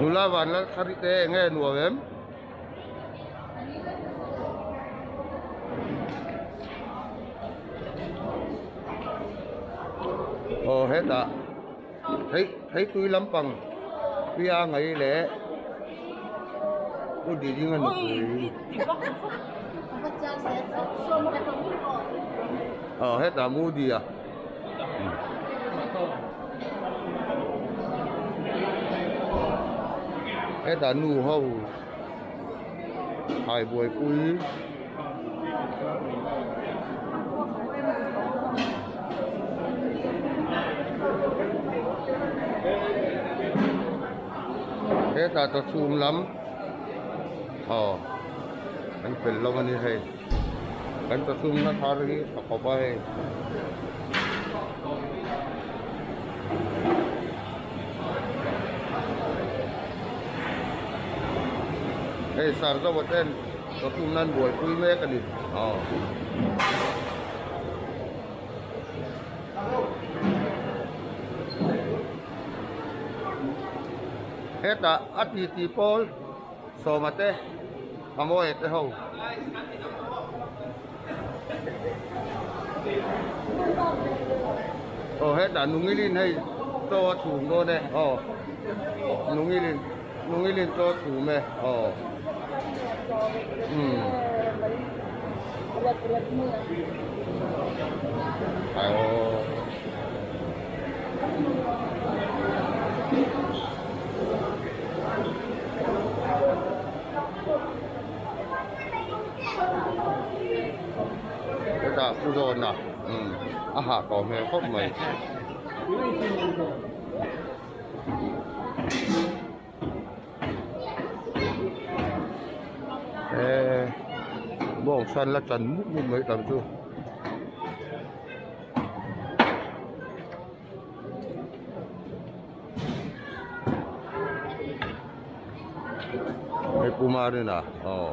Nula van lal thar te eng nge nuam em? Aw hetah thei thei tui lampang pia ngai leh u diding a nupui aw hetah mudi a. Hetah nu ho hai buaipui. Hetah chawchhum lam aw an fel lo a ni hei kan chawchhum na thar hi tha khawp a hei. Hei Sarzawa ten chawchhum nan buaipui mek a ni aw. Hetah a titi pawl sawma te a mawi te ho. Aw hetah nungilin hei chaw a chhum dawn e aw nungilin nungilin chaw a chhum e aw umm aw. Hetah pu zawn a umm a hah tawh hmel khawp mai. Eee bawng san la chan mup mup mai tam chu. Hei Pu Marina aw.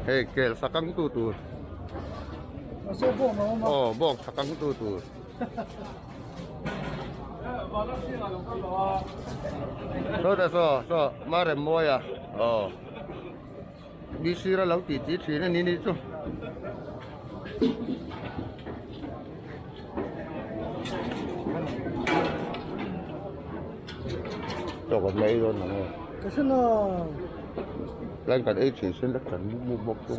Hei kel sakang tu tur. Aw bawk sakang tu tur. Sawta saw saw Marem Mawia aw ni sira lo tih tih thin a ni ni chu. Tawk a mai dawn ang e. Line kan ei thin sen la chan mup mup bawk chu.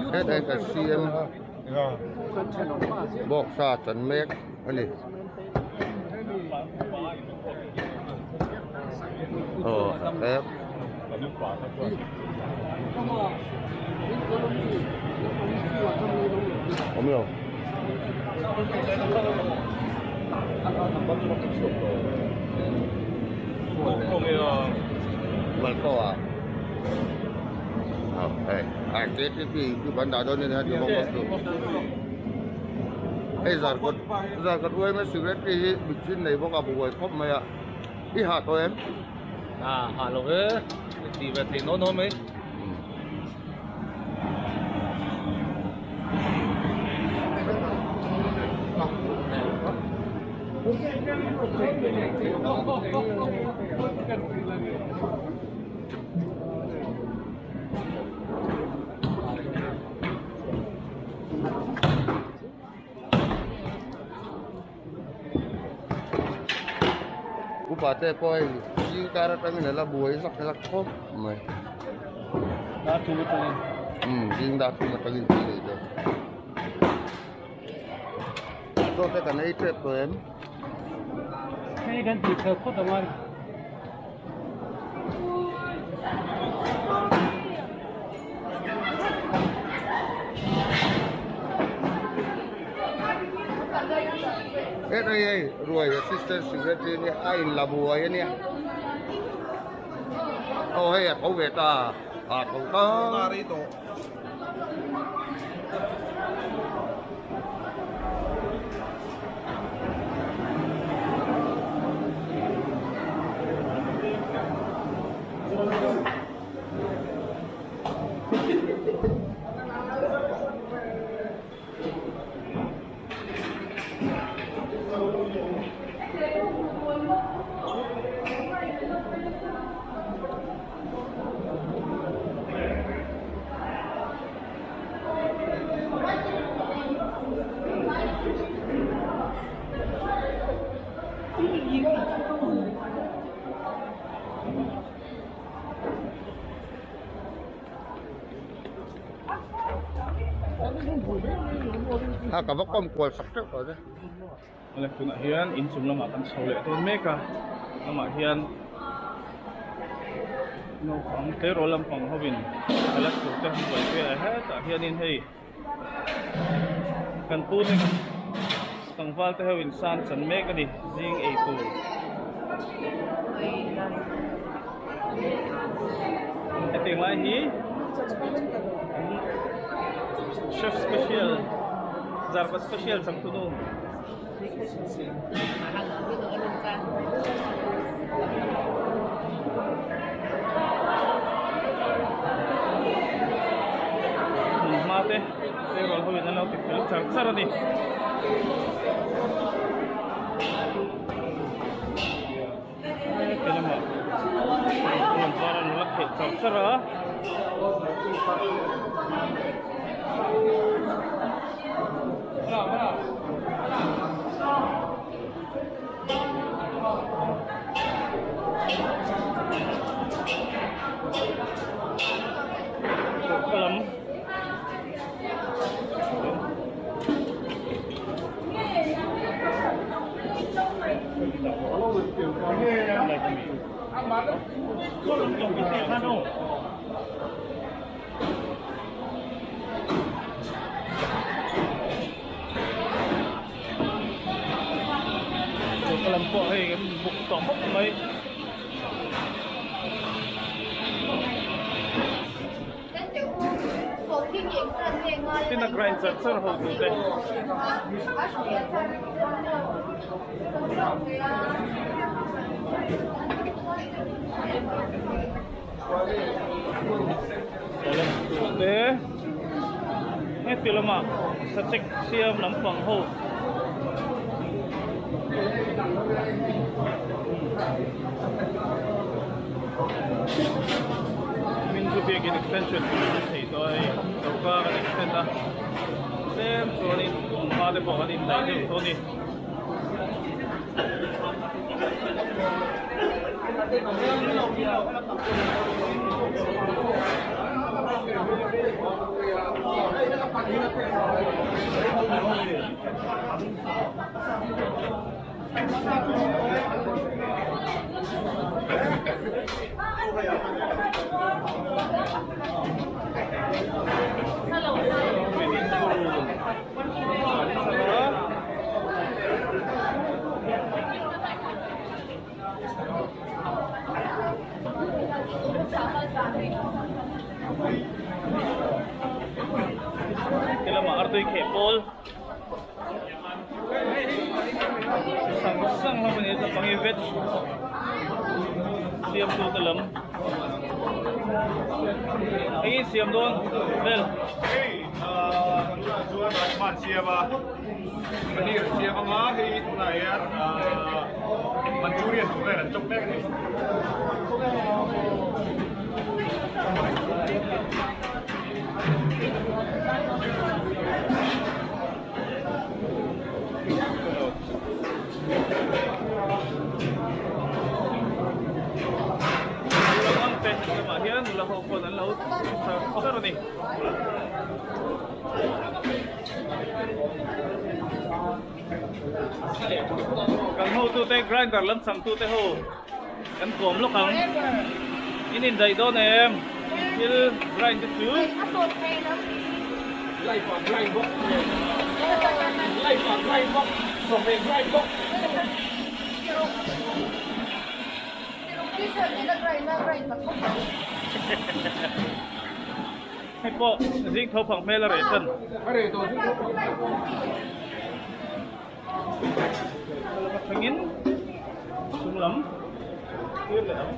Hetah hian CM bawksa chan mek a ni aw hlep awm lo. Malko ah hei a KTP chu kan dah dawn ania tih bawk bawk chu hei zarkawt zarkawt yma secretary hi mitchin nei bawk a buai khawp mai a i hah tawh em? A hah lo e tih ve theih nawn nawn mai. Upa te pawh hei zing kar atangin a la buai zak zak khawp mai. Dar thum atangin. Umm zing dar thum atangin tih leh dawn. Chaw te kan ei tep tawh em? Hei kan tih fel phawt ang a. Hei hei ruai assistant secretary nia a in la buai ania aw hei a tho ve ta a tho ta. A ka va kawm kual sak teuh tawh che. Awle tunah hian inchung lamah kan chho leh dawn mek a lamah hian naupang tleirawl lampang hovin a la tur te an buaipui a hetah hianin hei kan pu te kan tlangval te ho in san chan mek a ni zing ei tur. Hetiang lai hi chef special zarkawt special changtunu hmun hma te tleirawl ho in an lo ti fel char char a ni. Heti lamah puan var an la kheh char char a. Choka lam Choka lam pawh hei kan buk tawh khawp mai. Tin a grind char char ho tu te. Te heti lamah sachek siam lampang ho. Min chu biakin extension tur an thei tawh a hei choka kan extend a tlem chuanin hmunhma te pawh kan indaih deuh tawh a ni. Ti lamah artui kheh pawl Sang sang hlawm a ni a pang hi veg siam tu te lam eng in siam dawn vel hei ah kan tunah chuan rajma an siam a paneer an siam anga hei tunah hian ah manchurian tur vel an chawp mek a ni. te lamah hian nula ho pawn an lo char char a ni. Kan hotute grinder lam changtute ho kan kawm lawk ang. In indaih dawn em? Thil grind te chu. Hei pawh zing tho phang hmel a reh tan. Lama thlengin chung lam thlir leh ang.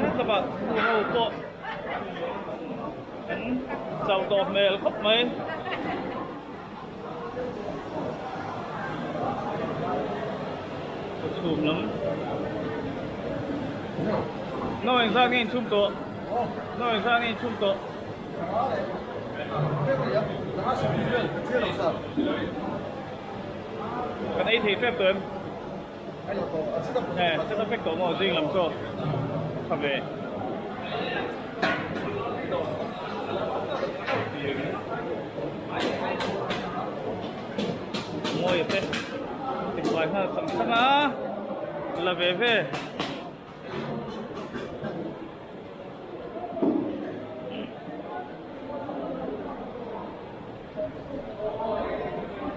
Hetlama ho pawh an chauh tawh hmel khawp mai. Chhum lam No eng zat nge in chhum tawh No eng zat nge in chhum tawh Kan ei thei tep tawh em Eh set up vek tawh maw zing lam chaw tha ve. Mawi te tifai nghal sang sang a la ve ve.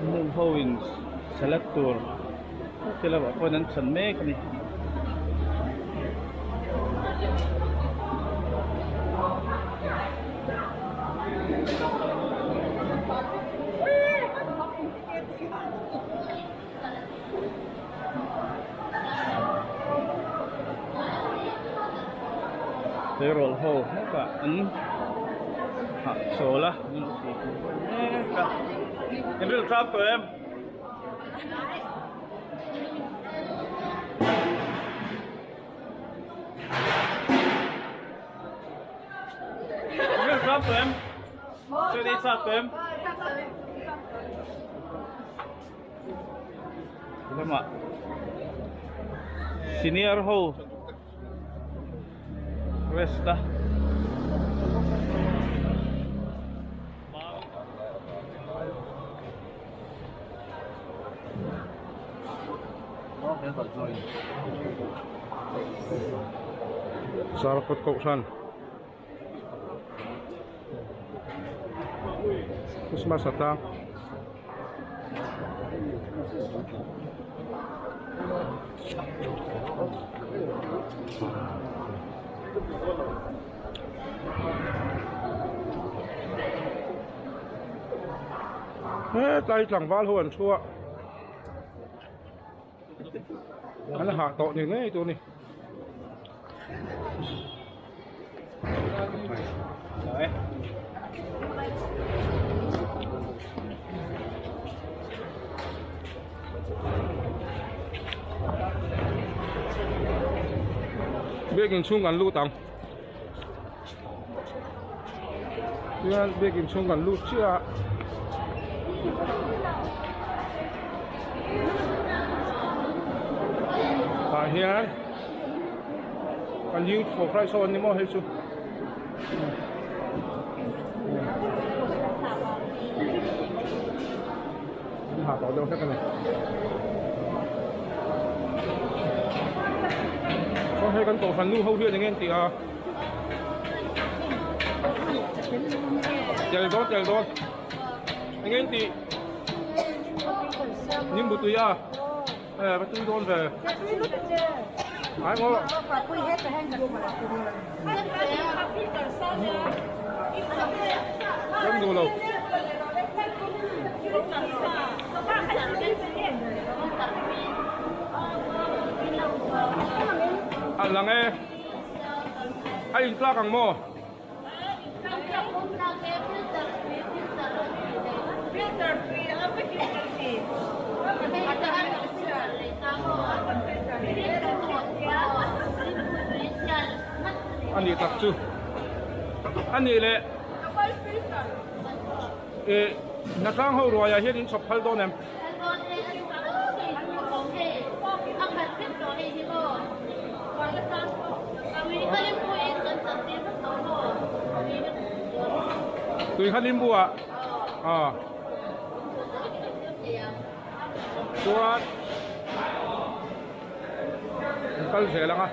Nu ho in salad tur te lamah pawhin an chan mek a ni. Tleirawl ho hetah an hahchawl a an lo tih tur mek a in rilru tlang tawh em? In rilru tlang tawh em? Chaw ei chak tawh em? Lamah senior ho rest a. Zarkawt kohhran. Christmas ata hetlai tlangval ho an thu a an hah tawh ni ngei tur a ni. Biakin chhung kan lut ang tichuan biakin chhung kan lut chiah a. Tah hian Kan youth for Christ ho an ni maw hei chu. An ha tawh deuh hlek a ni. Chuan hei kan kohhran nu ho hian enge an tih a. Tel dawn tel dawn. Enge an tih? Nimbu tui a. Eh va tui dawn ve. Ai maw. Kan duh lo. A lang e. A in tlak ang maw? A nih tak chu a nih leh eh. Hnatlang ho ruaiah hian in chhawp phal dawn em? Tui kha limbu ah aw chuan an kal zel ang a.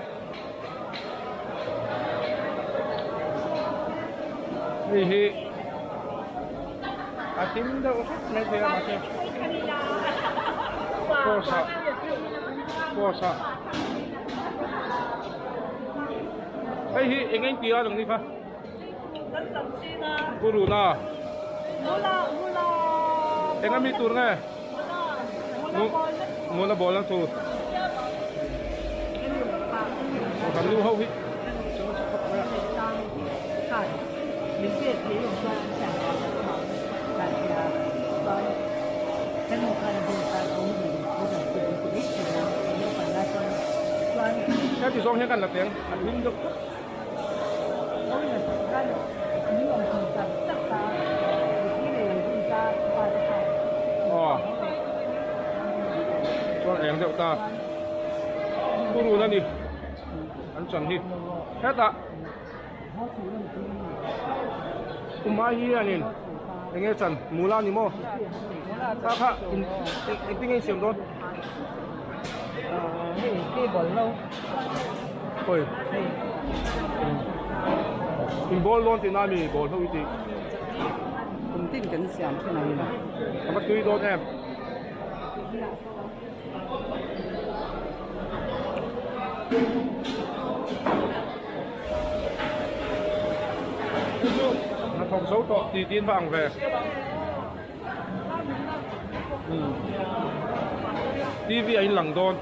Hei hi a thim deuh hrep mai thei a mahse cross ah cross ah hei hi eng eng tia lang ni kha Puruna eng ami tur nge Mula ball ang tur Kan nu ho hi Heti zawng hian kan la teng an hlim deuh tlat. Aw chuan eng deuh ta purun a ni an chan hi hetah Umai hianin eng nge chan mula ni maw kha kha engtin nge in siam dawn Oi in ball dawn tih na mi ball ho i tih a va tui dawn em. Hnathawk zo tawh tih tiin va ang ve. TV a in lang dawn.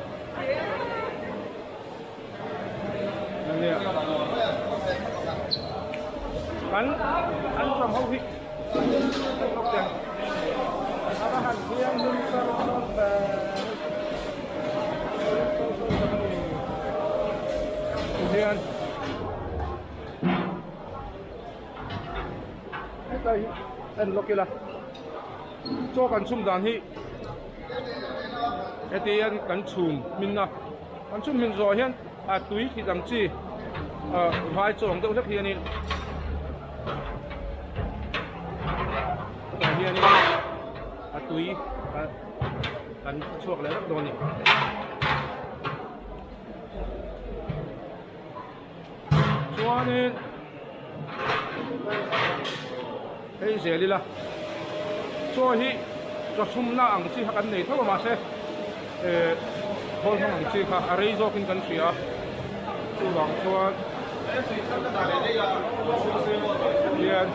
Kan an ṭawng ho hi a va han thianghlim sar sar ve tihian hetlai hi en lawk ila chaw kan chhum dan hi heti hian kan chhum hmin a kan chhum hmin zawh hian a tui thlit ang chi ah vai chaw ang deuh hlek hianin tah hianin a tui kan chhuak leh vek dawn a ni. Chuanin hei zel ila chaw hi chaw chhumna ang chi kha kan nei tho a mahse eh khawl hmang ang chi kha a rei zawkin kan hria a chuvang chuan hian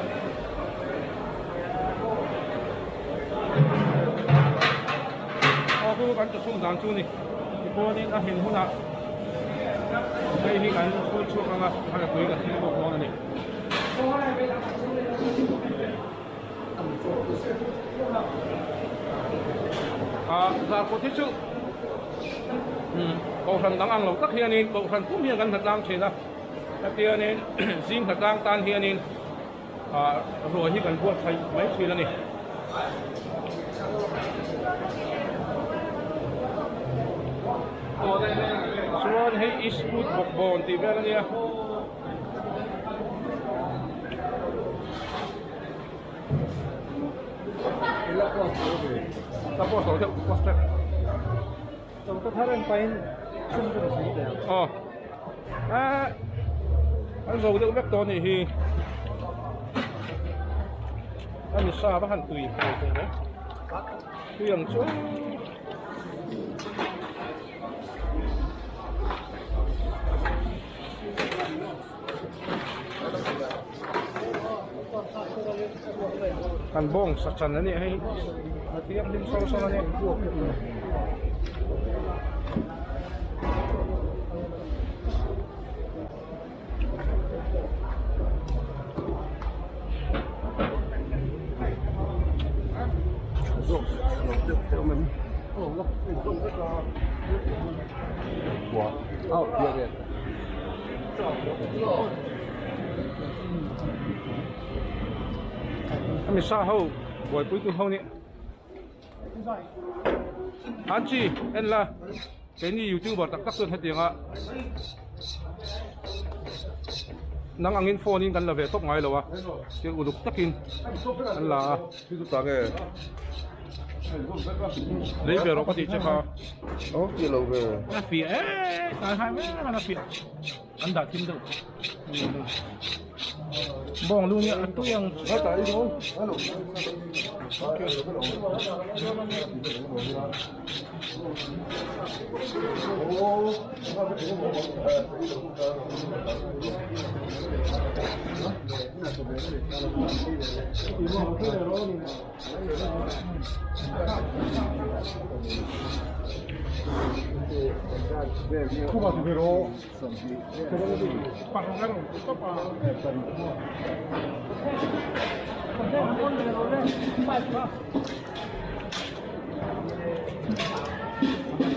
aw chu kan chaw chhum dan chu a ni tichuanin a hmin hunah. Hei hi kan chhul chhuak anga a tui kan thil bawk dawn a ni. Ah zarkawt hi chu kohhran dang ang lo tak hianin kohhran pum hian kan hlatlang thin a hetianin zing hlatlang tan hianin ah ruah hi kan buatsaih mai thin a ni. Chuan hei Eastwood bawkbawn tih vel a nia. Ka post lo deuh post vek. Aw ah an zo deuh vek tawh a nih hi a ni sa va han tui hmel teh mai tui ang chu. Kan bawng sa chan a nih hei a thianghlim sawr sawr a ni. Hemi sa ho. Buaipui tu ho nih. Hanchi en la keini youtuber tak tak chuan hetianga nang angin phone in kan la ve tawp ngai lo a thil uluk takin an la a lei ve rawh ka tih che kha a fiah e tlai hai mek a fiah an dah thim deuh bawng lu nia a tui ang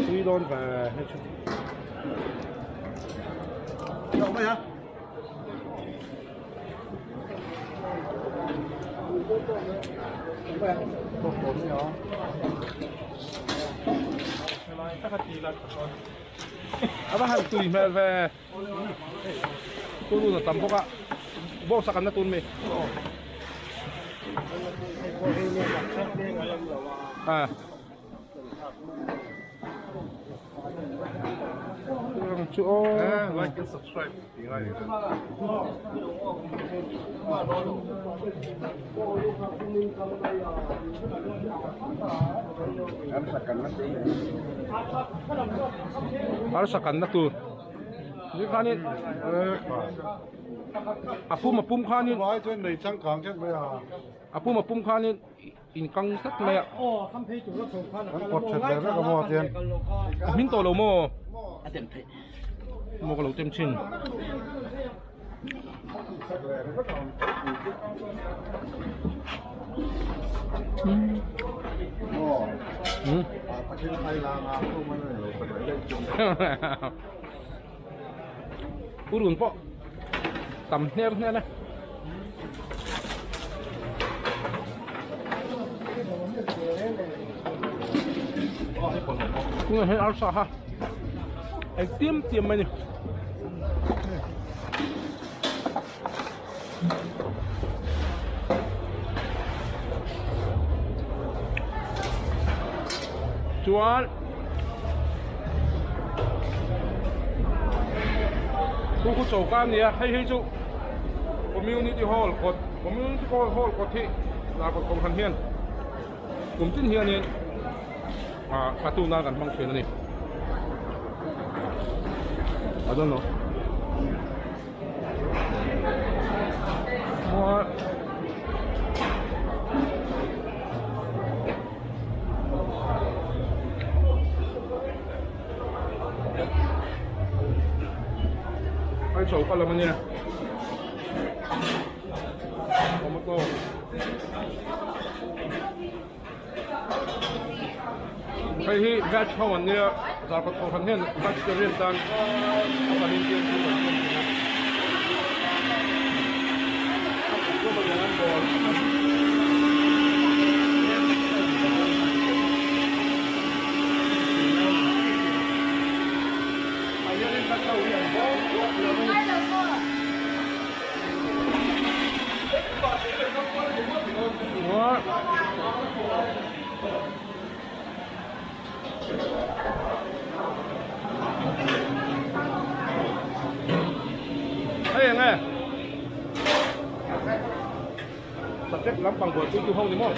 Tui dawn ve hei chu. A va han tui hmel ve turun a tam bawk a bawngsa kan la tun mai a chu aw like and subscribe tih ngai ni Arsa kanna tur ni khanin a pum a pum khanin a pum a pum khanin in kang tlat mai a a hming tawh lo maw maw ka lo tem thin. Purun pawh tam hner hner a. Tunah hian arsa kha eng tiam tiam mai a ni. Chuan khu khu choka a ni a hei hi chu community hall kawt community hall kawt hi Larkawt kohhran hian kum tin hianin ah tattoo nan kan hmang thin a ni I don't know. Hei choka lam a nia tomato Hei hi veg ho an nia zarkawt kohhran hian vegetarian tan a kan intir chu kan siam thin a. Hei eng e subject lampang buaipui tu ho ni maw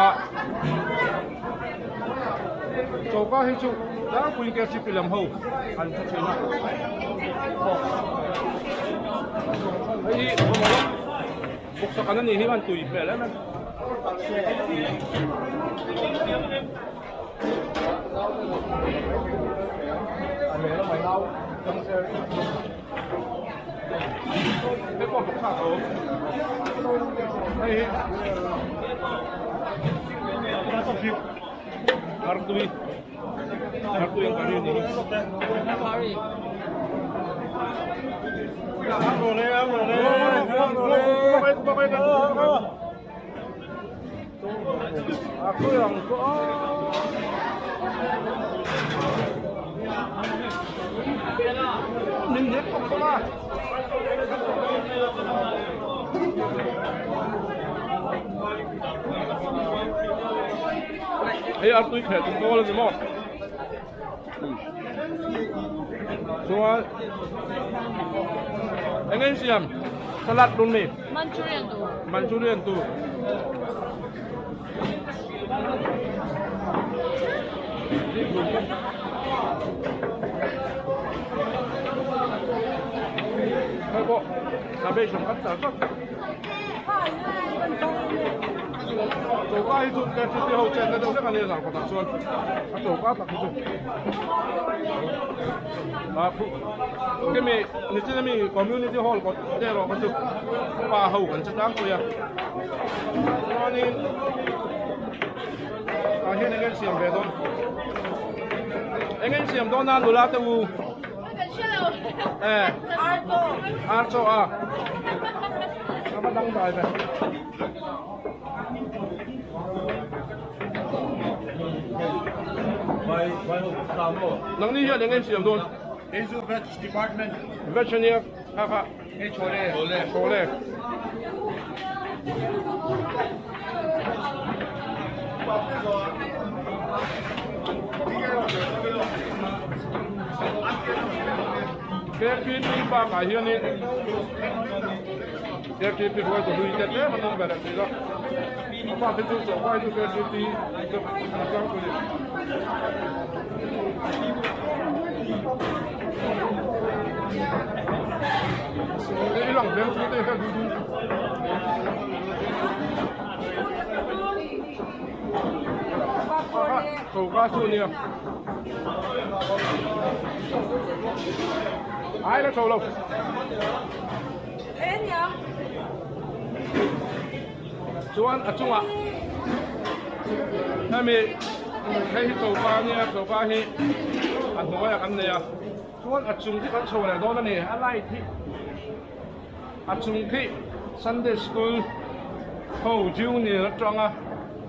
ah Choka hi chu tlangpui KCP lam ho an hre thin a hei hi bawksak an ani hi an tui hmel em em hei pawh bawksak a awm hei hi Artui. Artui ang curry ni hi. Artui ang chu Min hnek khawp khawp a. Hei artui khelh tum dawl a ni maw? Chuan eng nge siam salad dawn mi? Manchurian tur. Manchurian tur. Hei pawh cabbage ang khat char char. Choka hi chu electricity ho chenna deuh hlek a nia zan kawtah chuan a choka tak hi chu ah phu kemi nichin ami community hall kawt te erawh kha chu pa ho kan che tlangpui a chuanin tah hian eng nge an siam ve dawn eng nge an siam dawn a nula te u. Eh. Archaw a. A va dang dai ve. Nang ni hian eng nge siam dawn? Hei chu veg department. Veg ania kha kha. Hei chhole. Chhole. KTP bakah hianin KTP hruaitu hlui te tlem an awm ve leh tih a, a bak hi chu chawhmai chu KTP chu an tlangpui a ni. I lang hmel chu te hian Choka chu ania ai la chho lo chuan a chungah hemi hei hi choka ania choka hi a hnuaiah kan nei a chuan a chung khi kan chho leh dawn a ni a light hi. A chung khi Sunday School ho Junior atanga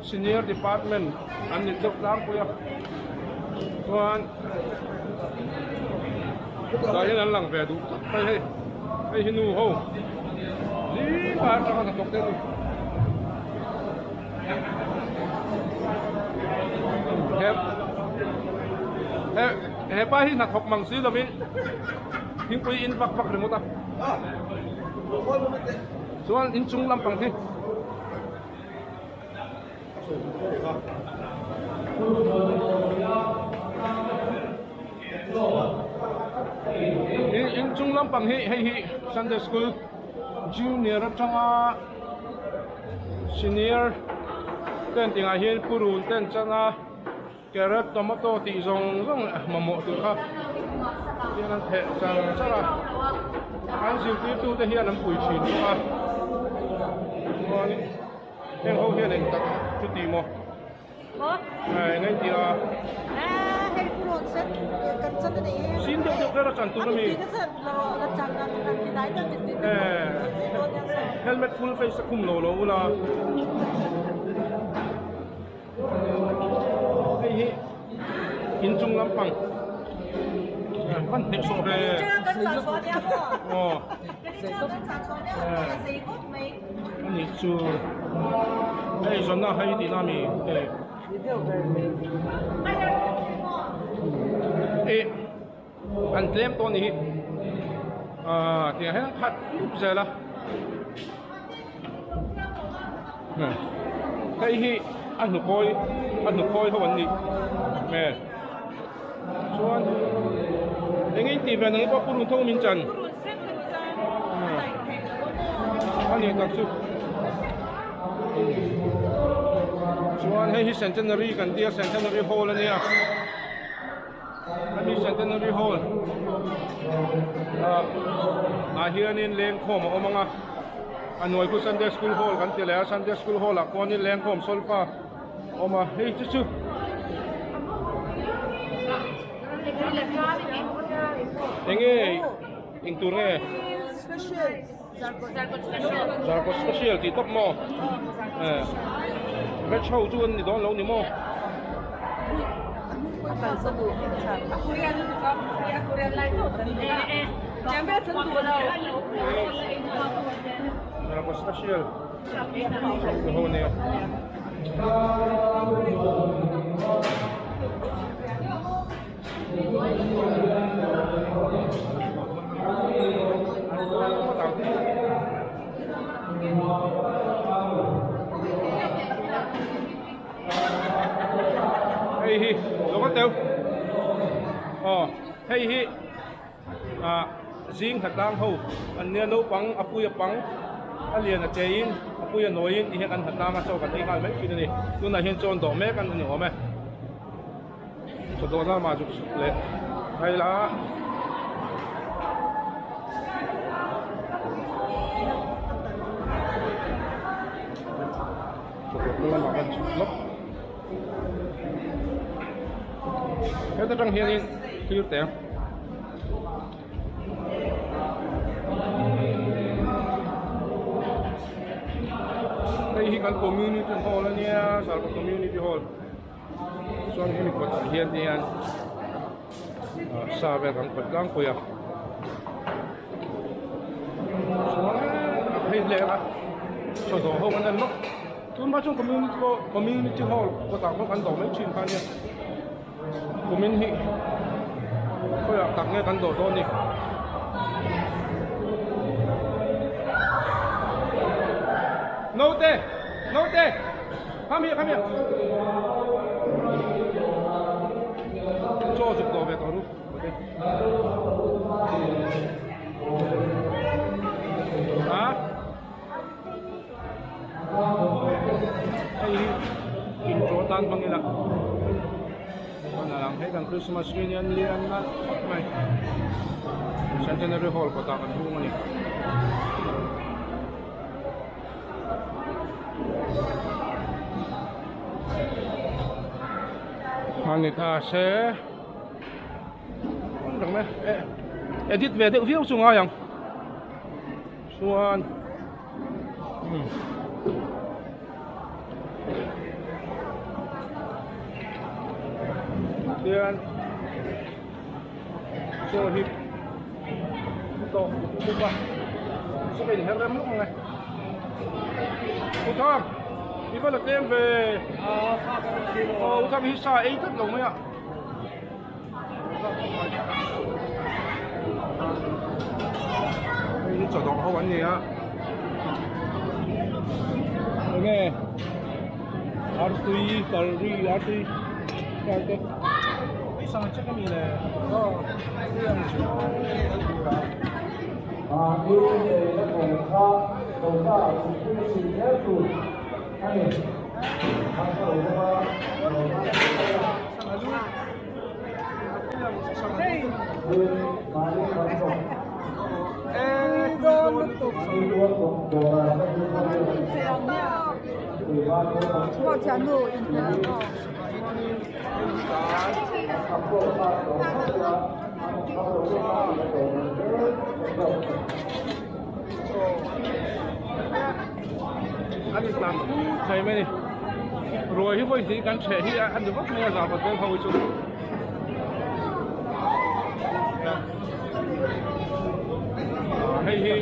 Senior Department an ni deuh tlangpui a, chuan tah hian an lang ve duh khawp mai hei, hei hi nu ho zing ah atanga hnathawk te a ni. He hepa hi hnathawk mang si lovin thingpui in vak vak ringawt a chuan inchung lampang hi inchung lampang hi hei hi Sunday school junior atanga senior ten tingah hian purun te an chan a carrot tomato tih zawng zawng mamawh tur kha hian an theh char char a an zirtirtu te hian an pui thin bawk a chuanin heng ho hian eng tak chu ti maw. Sin deuh deuh kher a chan tur a mi. Helmet full face a khum lo lo ula. Hei hi inchung lampang van hneh sawh ve. Aw. Ani chu hei zawnna hei tih na mi hei ih an tlem tawh a ni hi ah tiang hian khat dup zel a hei hi a hnukawi a hnukawi ho an nih hmel chuan eng nge tih ve nang pawh purun tho min chan a nih tak chu chuan hei hi centenary kan tia centenary hall a nia hemi centenary hall ah ah hianin lengkhawm a awm ang a a hnuai khu sunday school hall kan ti leh a sunday school hall ah khuanin lengkhawm solfa. Awm a hei chu chu. Enge eng tur nge? Zarkawt special tih tawp maw? Veg ho chu an ni dawn lo ni maw? Zarkawt special ho nia. Hei hi lo ka teu aw hei hi ah zing hnatlang ho an nia naupang a pui a pang a lian a che in a pui a nawi in ti hian an hnatlang a chaw kan ei nghal mai thin a ni tunah hian chaw an dawh mek a ni awm e. Chawdawhna mah zuk zuk leh phei la. Chawdawhna lamah kan chhuk lawk. Heta tang hianin thil teng. Hei hi kan community hall a nia, Sarkawt community hall. Chuan hemi kawtah hian hian ah sa vel kan khawih tlangpui a chuan a phei hle a chaw dawh ho an en lawk tun hma chuan community pawh community hall kawtah pawh kan dawh mai thin kha ania kumin hi khawiah tak nge kan dawh dawn ni. Naute naute. Come here, come here. Chaw zuk dawh ve tawh ru. Okay. Ha? Hei hi intro tan hmang ila. An lang hei kan Christmas tree ni an lian nalh khawp mai. Centenary Hall kawtah kan hung a ni. A ni ta se edit ve deuh viau chu ngai ang chuan tian chaw hi tawh bawk a saw in her rem lawk ang e Uthang i va la tlem ve aw Uthang hi sa ei tlat lo mai a hei hi chaw dawrh ho an ni a enge artui curry artui te. An tlan put thei mai a ni ruai hi vawi hnih kan chheh hi a ni vak mai a zahpat vel ho hi chu hei hi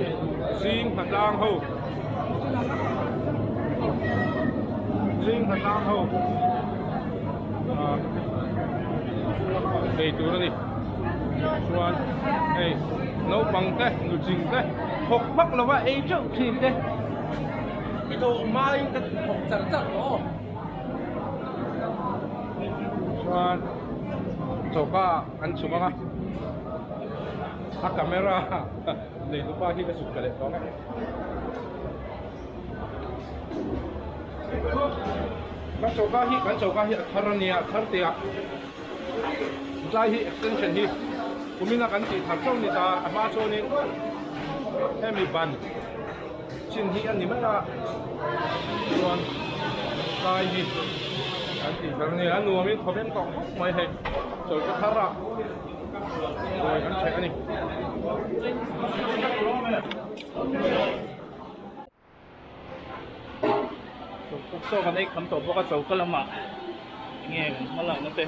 zing hnatlang ho. Zing hnatlang ho ei tur a ni chuan hei naupang te nutling te thawk hmak lova ei teuh thin te i thawh hmain ka thawk char char tawh aw chuan choka an chhuk ang a a camera nei tupa hi ka chhuk ta leh tawh ang e. Kan choka hi kan choka hi a thar a nia a thar teh a tlai hi extension hi kumin a kan tih thar chauh ni ta a hma chuanin hemi ban chin hi a ni mai a chuan tlai hi kan tih thar a nia a nuamin khawveng tawh khawp mai hei. Chawlhka thar ah ruai kan chheh a ni. Chaw kan ei kham tawh bawk a choka lamah enge kan hma lakna te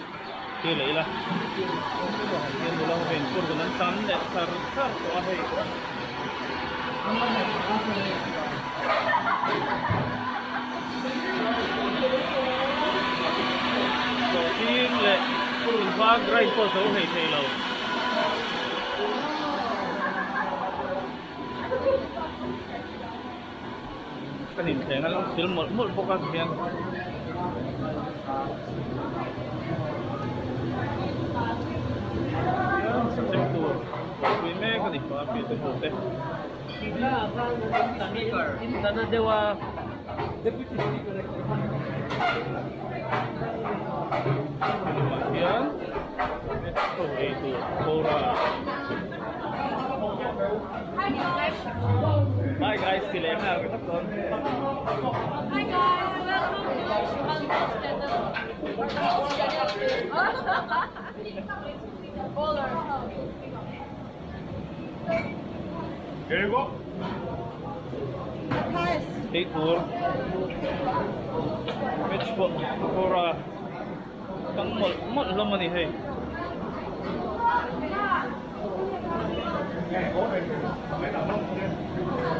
thil leh ila hian nula ho hian fur kan an tam leh char char tawh a hei. Sawhching leh purun var grind pawh zo hlei thei lo. Kan inthleng a lo sil mawlh mawlh bawk a tihian. Sachek tur buaipui mek a ni a te ho te. Lamah hian chaw ei tur kawra. Hi guys, ti leh nghal ringawt dawn. Hi guys, welcome to Shubhang's channel. Here you go. Ei tur veg pawh pakora kang mawlh mawlh hlawm a ni hei.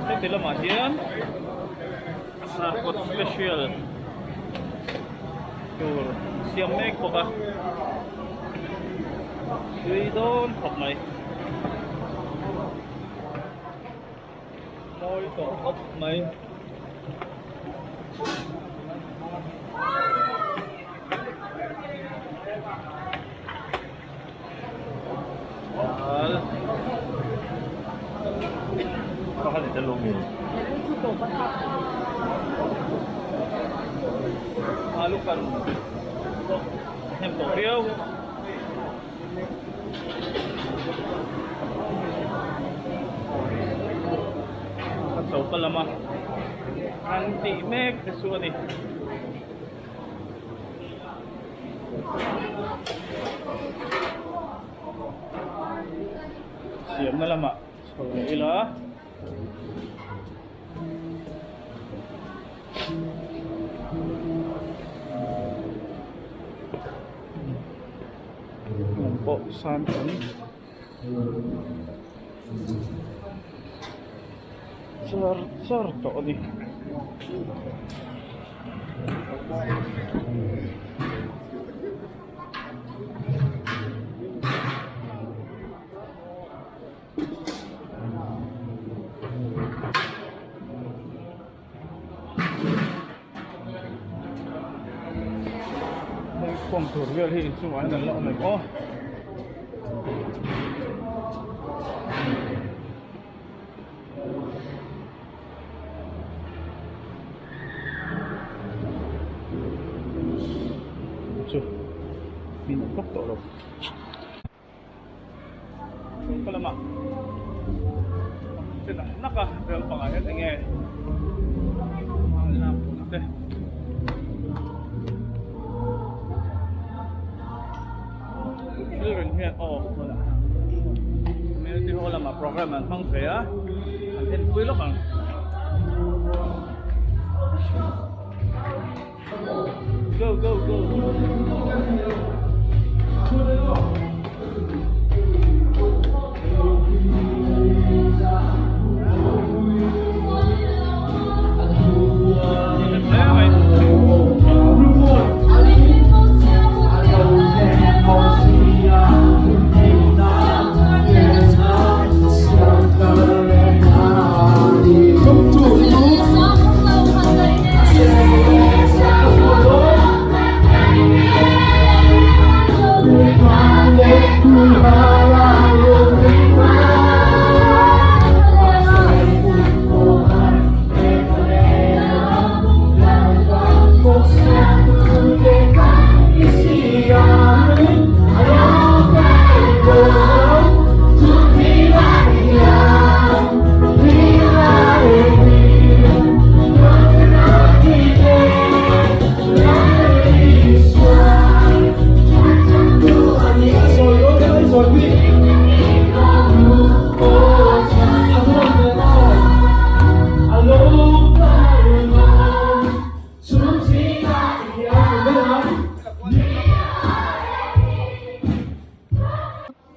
Heti lamah hian sarkawt special tur siam mek bawk a tui dawn khawp mai mawi tawh khawp mai. Alu kan pawh hnem tawh viau. A choka lama an tih mek te chu a ni. Siamna lamah chho leh ila. Lam pawh san tam char char tawh a ni. Hei khawm tur vel hi inchungah hian an la awm em aw. Chu min awm vak tawh lo. Ka lamah che nak nak a rel pangah hian enge lak tur te thil reng hian aw community hall lamah program an hmang ve a an enpui lawk ang. Go go go.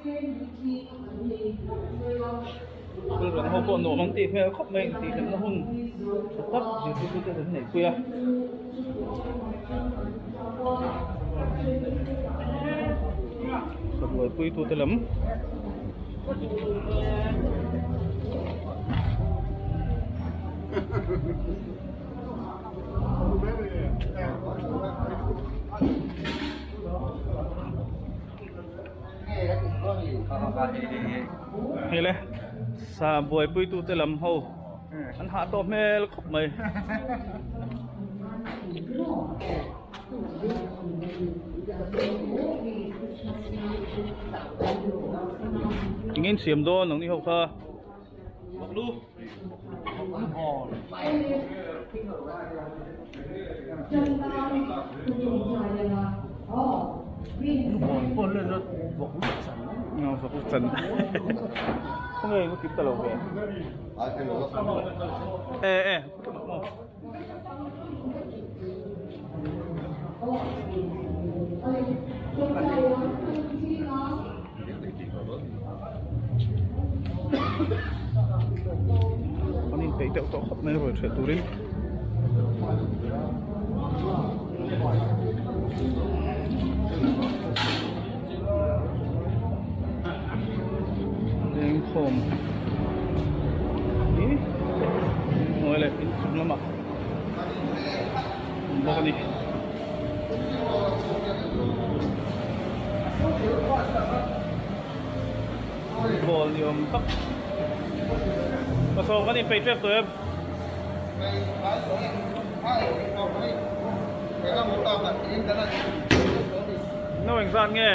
School bang ho pawh nuam an tih hmel khawp mai intih hlimna hun tha tak zirtirtu te an neih pui a. Sabuai tu te lam. Hei le sa buaipui tu te lam ho an hah tawh hmel khawp mai. Eng in siam dawn ang ni ho kha. An inpeih deuh tawh khawp mai ruai hreh turin. Lengkhawm hi hnuai leh inchung lamah awm bawk a ni. Ball ni awm tak pasawm kan inpeih tep tawh em? No engzat nge?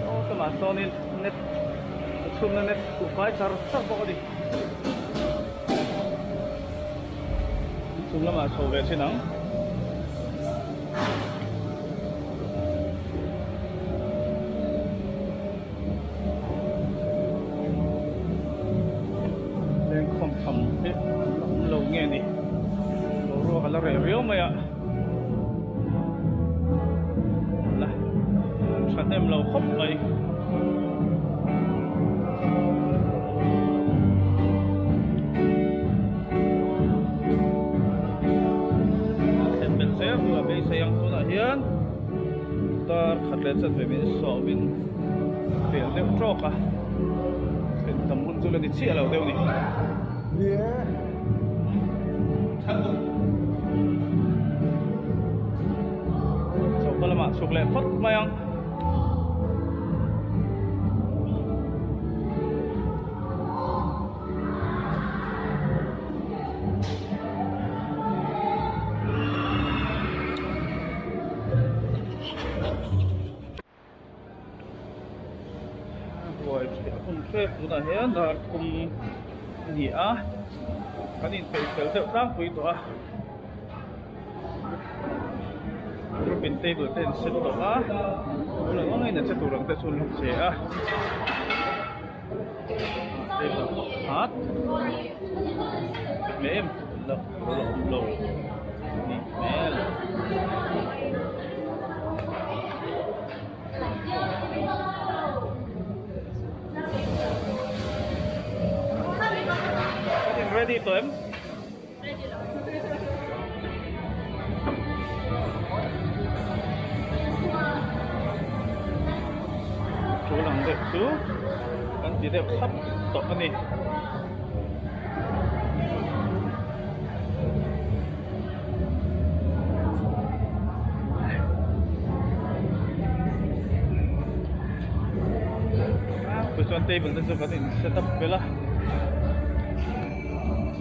Aw tlangah sawnin net a chhunna net huh fai char char bawk a ni. Chung lamah chho ve thin ang. Lengkhawm tham hi a awm lo nge ni. Boruak a la reh riau mai a. La thahnem lo khawp mai. Thlen belh zel tur a beisei ang tunah hian dar khat leh chanve min sawmin pel deuh tawk a thlen tam hun chu la ni chiah lo deuh ni. Choka lamah chhuk leh phawt mai ang. Ruai chhiah hun hrep tunah hian dar thum a ni a kan inpeih fel deuh tlangpui tawh a group in table te an set tawh a lo lang angin a che tur ang te chu an lo che a table pakhat tlem lo la awm lo nih hmel. Ready tawh em? Ready lo. Tul ang deuh chu kan ti deuh thap tawh a ni. Tichuan table te chu kan in set up vel a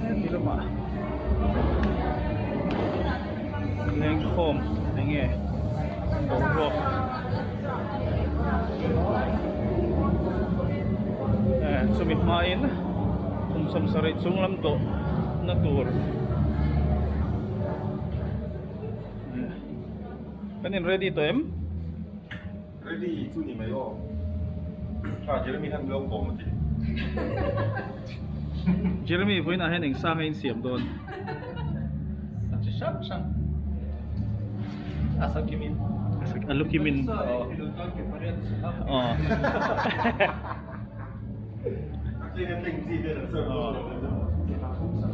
heti lamah lengkhawm eng nge boruak eh chumi hmain kum sawmsarih chung lam tawh na tur kan in ready tawh em? Ready chu ni mai aw. Tha Jeremy hian lo kawm a ti. Jeremy vawiinah hian eng sang a insiam dawn? hrang hrang a sakimin A lukimin aw.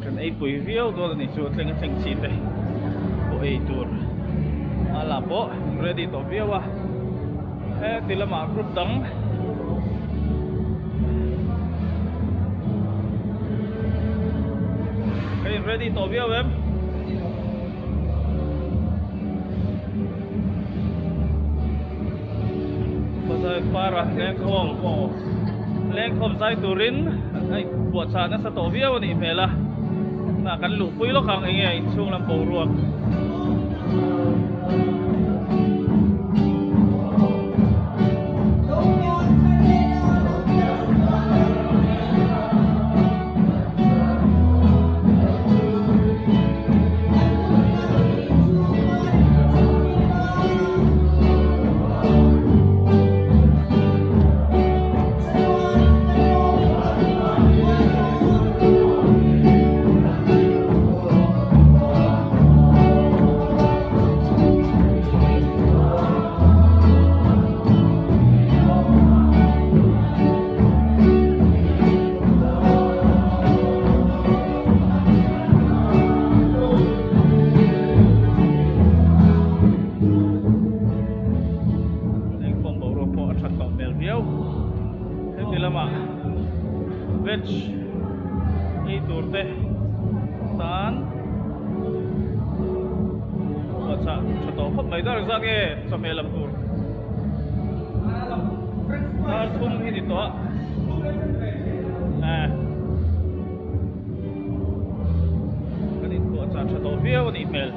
Kan ei pui viau dawn a ni chu thleng a thleng chi te pawh ei tur a la pawh ready tawh viau a heti lamah group dang ka in ready tawh viau em. Bazar para lengkhawm lengkhawm zai turin a inpuahchah nasa tawh viau a nih hmel a nah kan luhpui lawk ang enge inchhung lam boruak. Lengkhawm boruak pawh a that tawh hmel viau. Heti lamah veg ei tur te tan buatchah tha tawh khawp mai. Dar engzat nge chawhmeh lam tur? Dar thum hi ni tawh a. Kan inpuahchah tha tawh viau a nih hmel.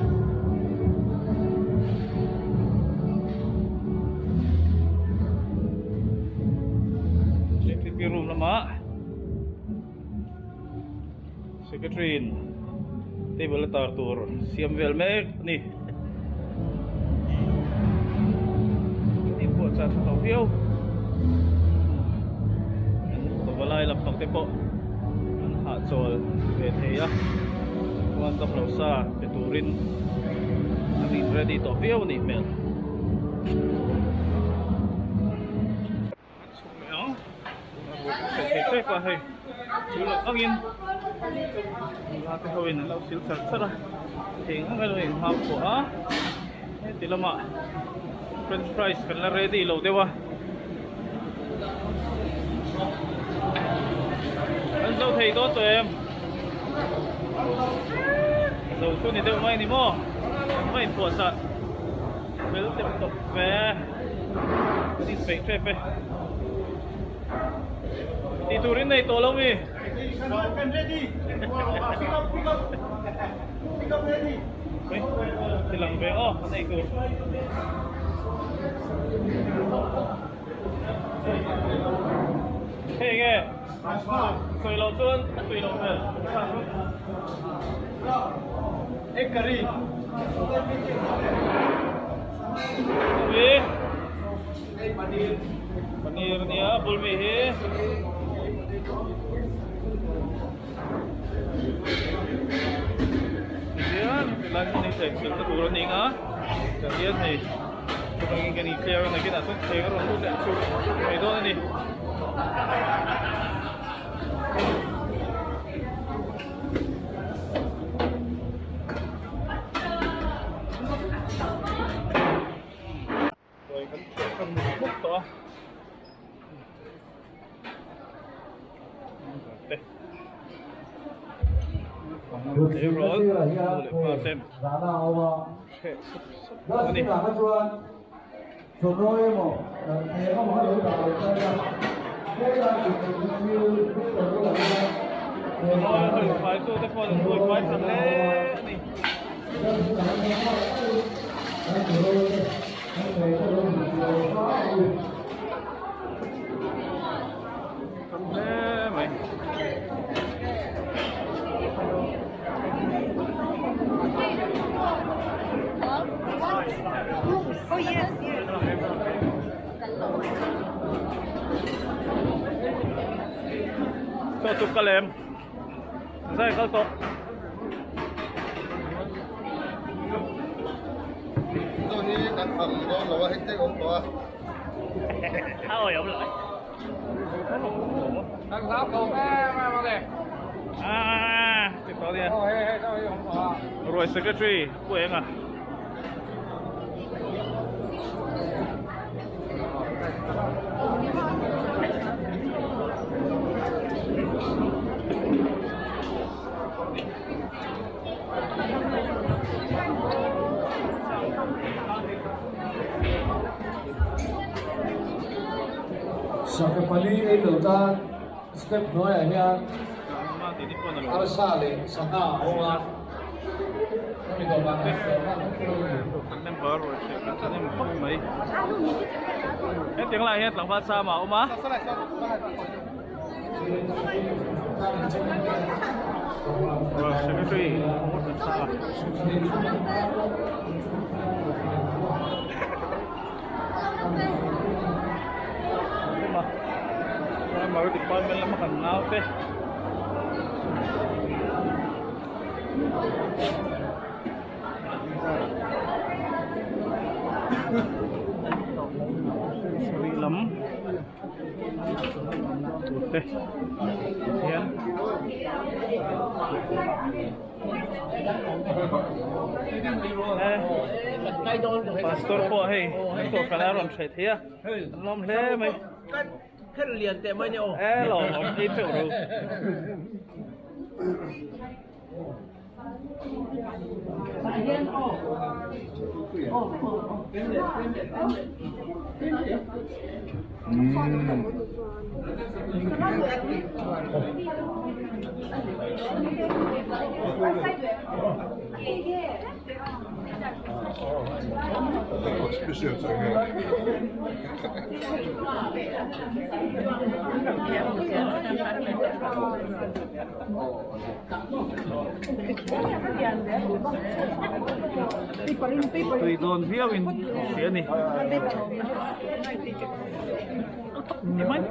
KTP room lamah secretary in table a tar tur siam vel mek a ni. Kan inpuahchah tha tawh viau. Pavalai lampang te pawh an hahchawl ve thei a chuan damlo sa pe turin an in ready tawh viau a nih hmel. An chhuk leh ang a ruak a hreh thei ṭep a hei chu loh angin nula te ho in an lo sil char char a thing ang elo in hmang pawh a heti lamah french fries kan la ready lo deuh a. An zo thei dawn tawh em? Zo chu ni deuh mai ni maw? An va inpuahchah fel tep tawp ve. An inpeih tep e. Tih tur in nei tawh lo mi? Ti lang ve aw an ei tur. Hei nge sawi loh chuan a tui loh hmel. Egg curry. Ui. Paneer ania bul mi hi. Tihian tilai hmun hi chengchilhna tur a ni ang a tah hian hei chuvangin kan in clear a nakinah chuan cheng a rawn lut leh churh mai dawn a ni. Ruai kan chhuah kan mut mut tawh a. Tleirawl nu leh pa ten chheh sup sup a ni. Chawnawi hawi faitute pawh an hawi fai tha hle a ni. Tam hle mai. Chaw chuk ka lem. Zai kal tawh. Chaw hi kan tham dawn lo a, hei te awm tawh a. A awi awm lo e. Kan hlau ko em em a le. Ah, ti tawh nia. Aw hei hei chaw hi awm tawh a. Ruai secretary Pu Enga. Sakepali ei lo tan step hnuaiah hian arsa leh sangha a awm a, hemi dawhkan ah hian Member ruai hreh kan thahnem khawp mai. Hetiang lai hian tlangval sam a awm a. Secretary Primary Department lama kan nau te Sarih lam tur te hian pastor pawh hei an kohhran a rawn hre thei a an lawm hle mai e lawm awm ei teuh ro. Tui dawn viau in hria a ni. Ni mai.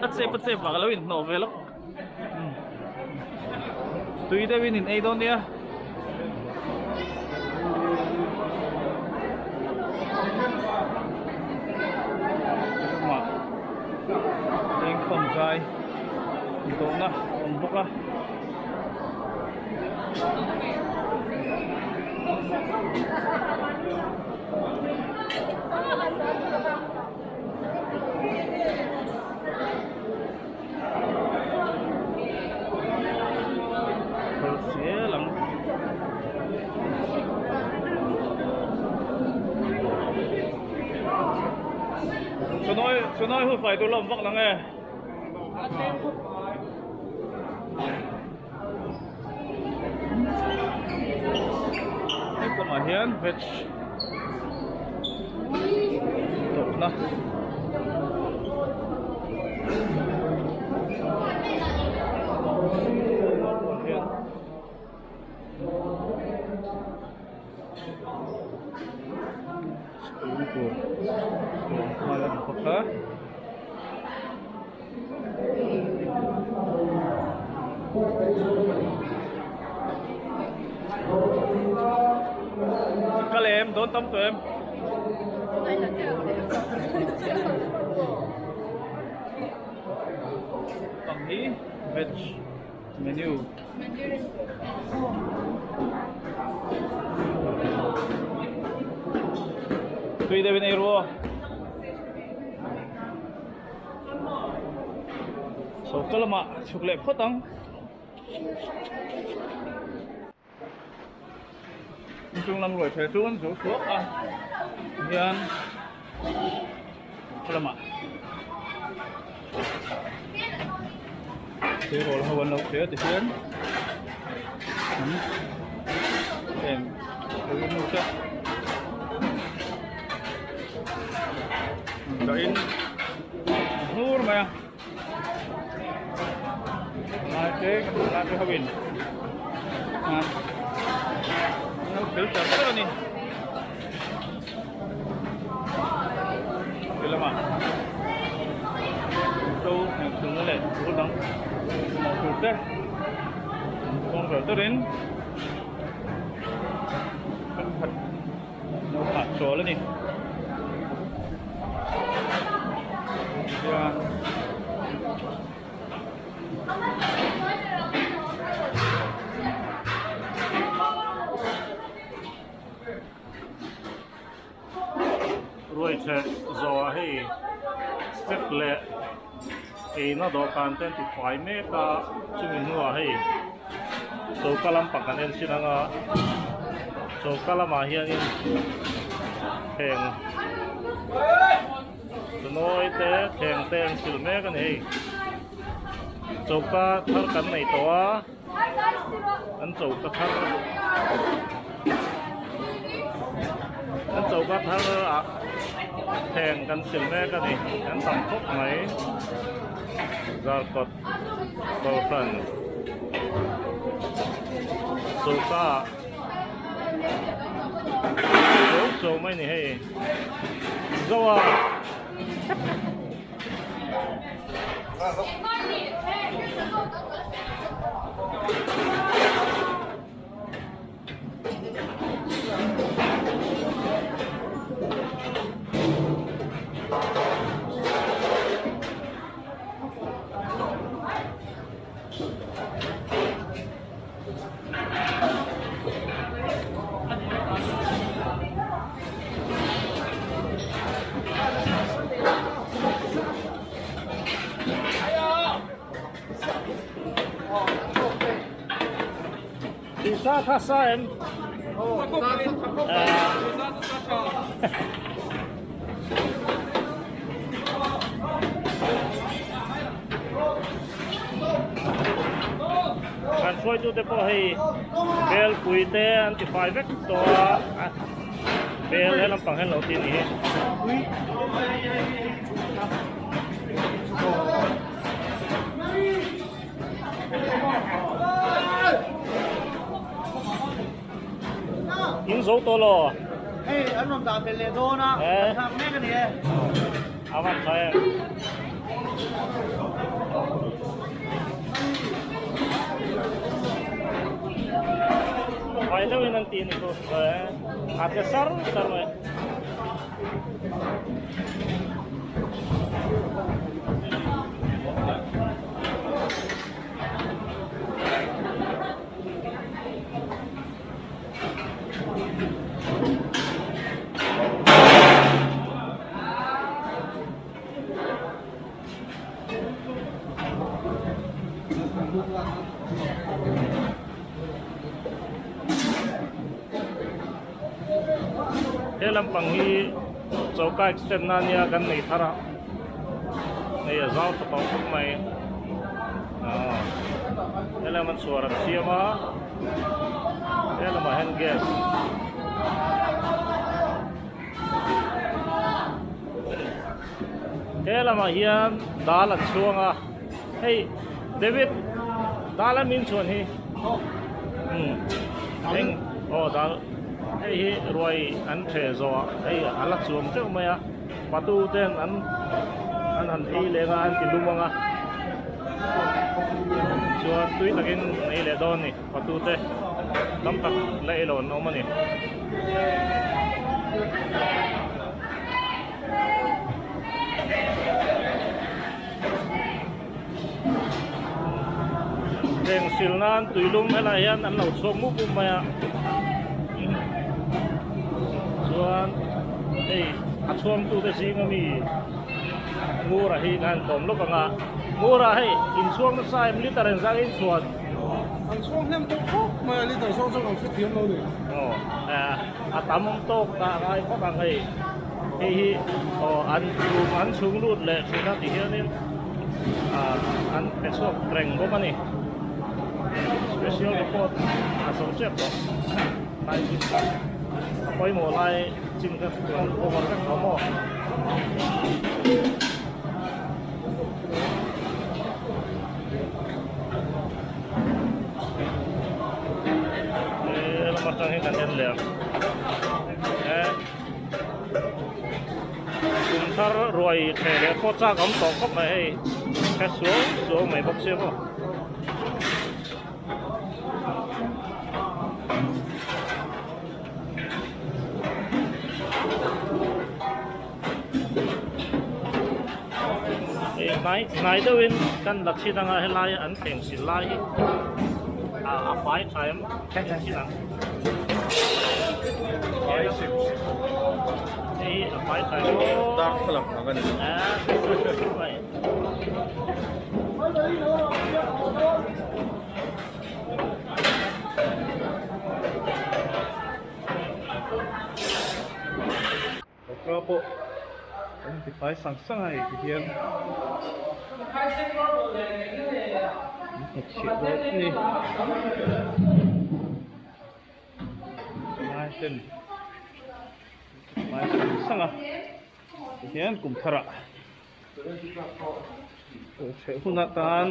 A chep a chep vang a lo inhnawh ve lawk. Tui deuh in in ei dawn nia. Lengkhawm zai. Dawhna a awm bawk a. Kal zel ang. Chawnawi chawnawi hun fai tur la awm vak nang e. Hetlangah hian veg tawpna hian Chhung tur siam nghal a ni bawk a. Kal em dawn tam tawh em? Pang hi veg menu. Tui deuhin ei ru aw. Chho lamah chhuk leh phawt ang. Chung lam ruai thei chu an zo chhuak a hian lamah tleirawl ho an lo hle a tihian an heng nu te dahin hnur mai a. Lai te lai te ho in an lo fel char char a ni ti lamah to heng thilna leh thil dang mamawh tur te an kawng ber ber in thenkhat. Chawl a ni. Hian Ruaitheh zawhah hei step leh eina dawhkan te an ti fai mek a chumi hnuah hei choka lampang kan en chin ang a choka lamah hianin thleng nawi te thleng te an sil mek a ni hei choka thar kan nei tawh a. An choka thar an choka thar ah thleng kan sil mek a ni an tam khawp mai zarkawt kohhran choka ah cho cho mai a ni hei zoa. Sa kha sa em Kan hruaitute pawh hei bel pui te an ti fai vek tawh a bel he lampang hian lo ti a ni hi. In zo tawh lo. Hei an rawn dah belh leh dawn a, kan nghak mek a ni e. A van tha em. Fai deuhin an ti a ni chu. A tle sar sar mai. He lampang hi choka extend na nia kan nei thar a hei a zau tha tawh khawp mai aw helama chhuar an siam a helamah hian gas he lamah hian dal an chhuang a hei David dal a min chhuan hi umm eng aw dal hei hi ruai an ṭheh zawh ah hei a la chuang teuh mai a patu ten an an han ei leng a an ti lum ang a chuan tui takin an ei leh dawn a ni patu te tam tak la ei lo an awm a ni. Heng sil nan tuilum helai hian an lo chhuak mup mup mai a chuan hei a chhuangtute zinga mi Ngura hi khan kawm lawk ang a Ngura hei inchhuang nasa em liter engzah nge inchhuan? An chhuang hnem tawh khawp mai a liter zawng zawng ang hrethiam lo ni. Aw a tam tawk ta a ngai phawt ang hei hei hi aw an chhung an chhung lut leh thin a ti hianin ah an pe chhuak reng bawk a ni special report a zo tep tawh tlai chin kha a pawimawh lai chin kha chuan over vek tawh maw. He lam atang hi kan en leh ang he kum thar ruai thleh leh pawh chak awm tawh khawp mai hei he suau suau mai bawk sia maw. Hnai hnai deuhin kan la chhin anga helai an thleng sil lai hi a fai tha em kan chhin ang. Hei hi a fai tha em Darthlalang ang a ni. Choka pawh an ti fai sang sang a hei ti hian an hnawtchhiah dawn a ni lai ten fai sang sang a ti hian kum thar ah chheh hun atan.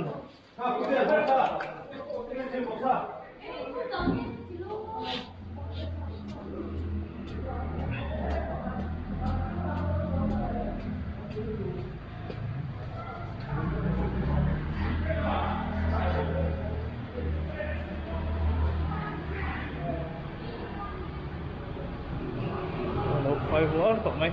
Lo fai huar tawh mai.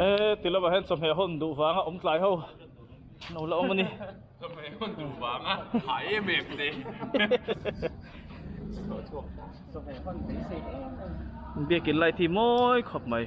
He ti lamah hian chawhmeh hawn duh vanga awm tlai ho an lo la awm a ni. Chawhmeh hawn duh vanga hah em em te. Biakin light hi mawi khawp mai.